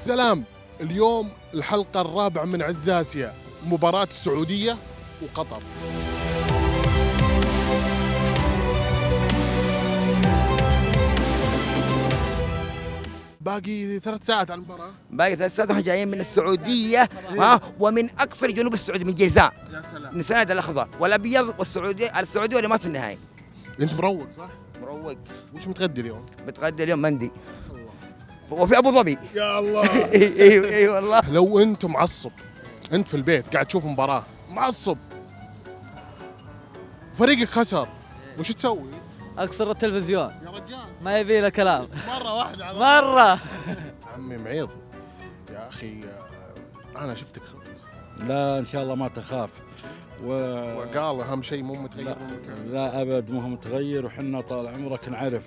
سلام. اليوم الحلقة الرابعة من عز آسيا، مباراة السعودية وقطر. باقي 3 ساعات على المباراة. باقي 3 ساعات واحنا جايين من السعودية، ها، ومن أقصى جنوب السعودية، من جيزان. يا سلام. من سند الأخضر والأبيض والسعودية، السعودية والإمارات في النهائي. أنت مروق صح؟ مروق. وش متغدي اليوم؟ متغدي اليوم مندي. الله. وفي أبو ظبي. يا الله. ايوه ايوه والله. لو أنت معصب، أنت في البيت قاعد تشوف مباراة، معصب، فريقك خسر، وش تسوي؟ اكسر التلفزيون يا رجال، ما يبي له كلام. مرة واحدة على مرة. عمي معيض يا أخي، أنا شفتك خفت. لا إن شاء الله ما تخاف. وقال أهم شيء مو متغير. لا, لا أبد مو متغير، وحنا طال عمرك نعرف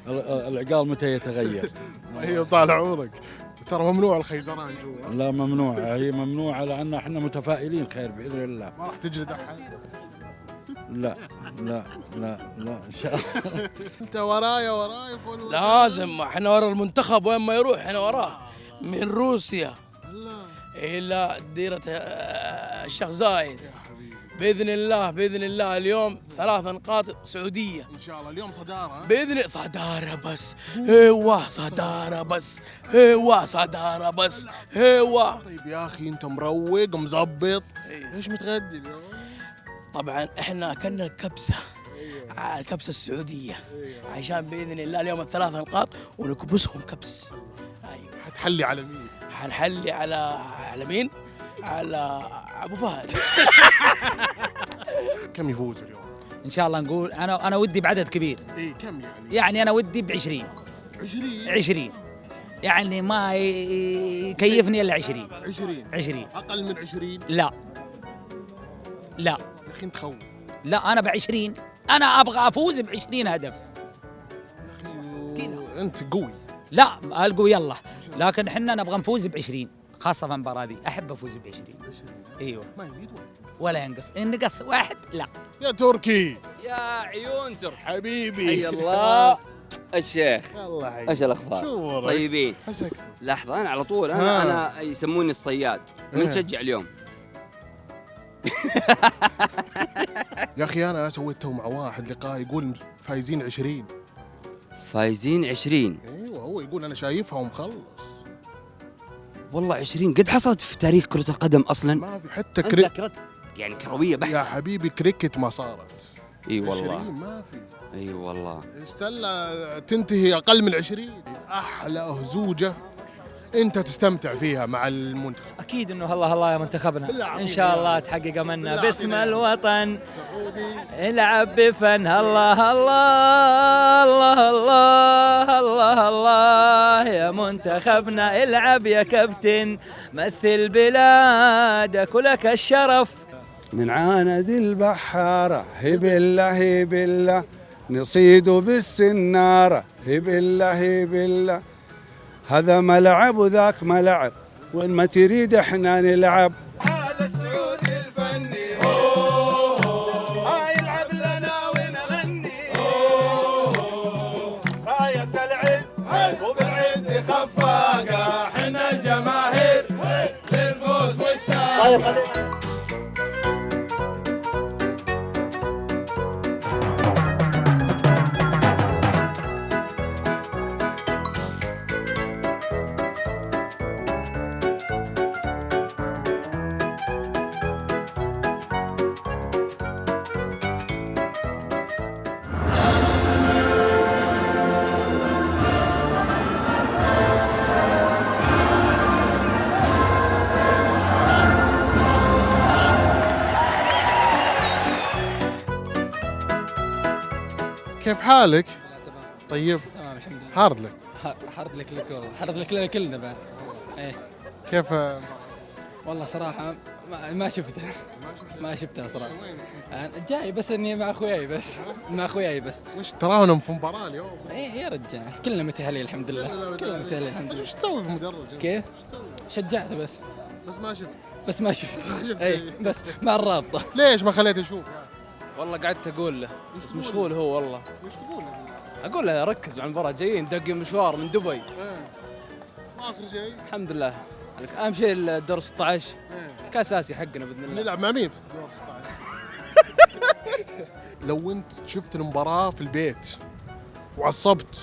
العقال متى يتغير. طيب طال عمرك، ترى ممنوع الخيزران جوا. لا ممنوع، هي ممنوعة لأن احنا متفائلين خير بإذن الله. ما راح تجلد أحد؟ لا لا لا لا ان شاء الله. انت ورايا ورايا. لازم احنا ورا المنتخب، وين ما يروح احنا وراه، من روسيا الى ديرة الشيخ زايد. باذن الله باذن الله اليوم 3 نقاط سعودية ان شاء الله. اليوم صدارة باذن الله، صدارة بس، ايوه صدارة بس، ايوه صدارة بس، ايوه. طيب يا اخي انت مروق ومظبط، ايش متغدي اليوم؟ طبعا احنا اكلنا الكبسه، الكبسه السعودية، عشان باذن الله اليوم 3 نقاط ونكبسهم كبس. ايوه. حتحلي على مين؟ حنحلي على مين؟ على ابو فهد. كم يفوز اليوم؟ ان شاء الله نقول انا ودي بعدد كبير. اي كم يعني؟ يعني انا ودي ب 20. 20؟ 20 يعني ما يكيفني الا 20. 20 20 اقل من 20؟ لا لا يا اخي انت تخوف. لا انا ب20، انا ابغى افوز ب20 هدف. يا اخي انت قوي. لا القوي يلا، لكن احنا نبغى نفوز ب20، خاصة في المباراة دي احب افوز ب20. ايوه ما يزيد ولا ينقص. ولا ينقص، ان نقص واحد لا. يا تركي، يا عيون تركي حبيبي. حي الله الشيخ. الله يحييك. ايش الاخبار؟ طيبين. لحظة انا على طول انا يسموني الصياد. من تشجع اليوم؟ يا اخي انا سويت تو مع واحد لقاء يقول فايزين 20. فايزين 20؟ ايوه هو يقول انا شايفها ومخلص. والله 20 قد حصلت في تاريخ كرة القدم اصلا؟ ما في حتى كريكت يعني كروية بحتة يا حبيبي، كريكت ما صارت. اي والله 20 ما في. اي والله السلة تنتهي اقل من 20. احلى اهزوجة انت تستمتع فيها مع المنتخب. اكيد انه الله الله يا منتخبنا، ان شاء الله تحقق املنا باسم الوطن سعودي، العب بفن. الله الله الله الله الله الله يا منتخبنا، العب يا كابتن، مثل بلادك ولك الشرف. من عاند البحارة هب الله هب الله، نصيد بالسنارة هب الله هب الله، هذا ملعب وذاك ملعب، وين ما تريد احنا نلعب. هذا السعودي الفني هو يلعب لنا ونغني، راية العز وبالعز خفاقة، احنا الجماهير للفوز مشتاقة. كيف حالك؟ لا تمام. طيب تمام الحمد لله. hard luck. hard luck لك والله، hard luck لنا كلنا بعد. ايه كيف؟ والله صراحة ما شفتها، ما شفتها صراحة. جاي بس اني مع اخوياي بس، مع اخوياي بس. وش تراهم في مباراة اليوم؟ ايه يا رجال كلنا متأهلين الحمد لله، كلنا متأهلين الحمد لله. وش تسوي في مدرج؟ كيف؟ شجعته بس. بس ما شفت. بس ما شفت. اي بس مع الرابطة. ليش ما خليته يشوف؟ والله قعدت اقول له بس مشغول هو والله. وش تقول له؟ اقول له ركز على المباراة، جايين دق مشوار من دبي. واخر شيء الحمد لله. اهم شيء الدور 16 كاس اسيا حقنا باذن الله. نلعب مع مين في الدور 16؟ لو انت شفت المباراة في البيت وعصبت،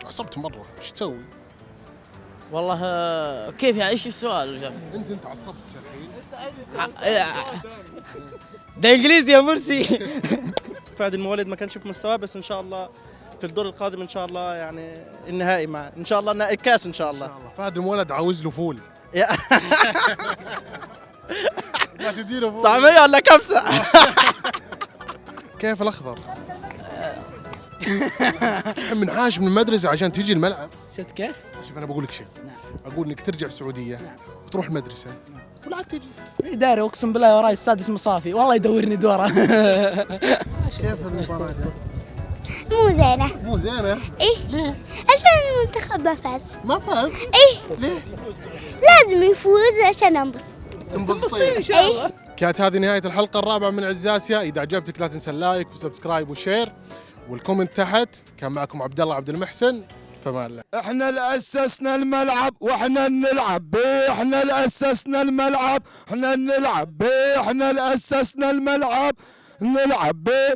عصبت مرة، ايش تسوي؟ والله كيف يعني، ايش السؤال؟ انت عصبت الحين. ده انجليزي يا مرسي. فهد المولد ما كانش في مستواه، بس ان شاء الله في الدور القادم ان شاء الله، يعني النهائي مع ان شاء الله النهائي الكاس ان شاء الله. فهد المولد عاوز له فول. ما تديله فول. طعميه ولا كبسة؟ كيف الاخضر؟ منحاش من المدرسة عشان تيجي الملعب. شفت كيف؟ شوف انا بقول لك شيء. اقول انك ترجع السعودية وتروح المدرسة ولا عاد تجي. داري اقسم بالله وراي السادس مصافي، والله يدورني دوره. كيف المباراة؟ مو زينة. مو زينة؟ ايه. ليه؟ عشان المنتخب ما فاز. ما فاز؟ ايه. ليه؟ لازم يفوز عشان انبسط. تنبسطين ان شاء الله. كانت هذه نهاية الحلقة الرابعة من عز آسيا. إذا عجبتك لا تنسى ال like وال subscribe وال share وال comment تحت. كان معكم عبد الله عبد المحسن، فما الله. احنا اللي اسسنا الملعب واحنا نلعب بيه، احنا اللي اسسنا الملعب، احنا نلعب بيه، احنا اللي اسسنا الملعب نلعب بيه.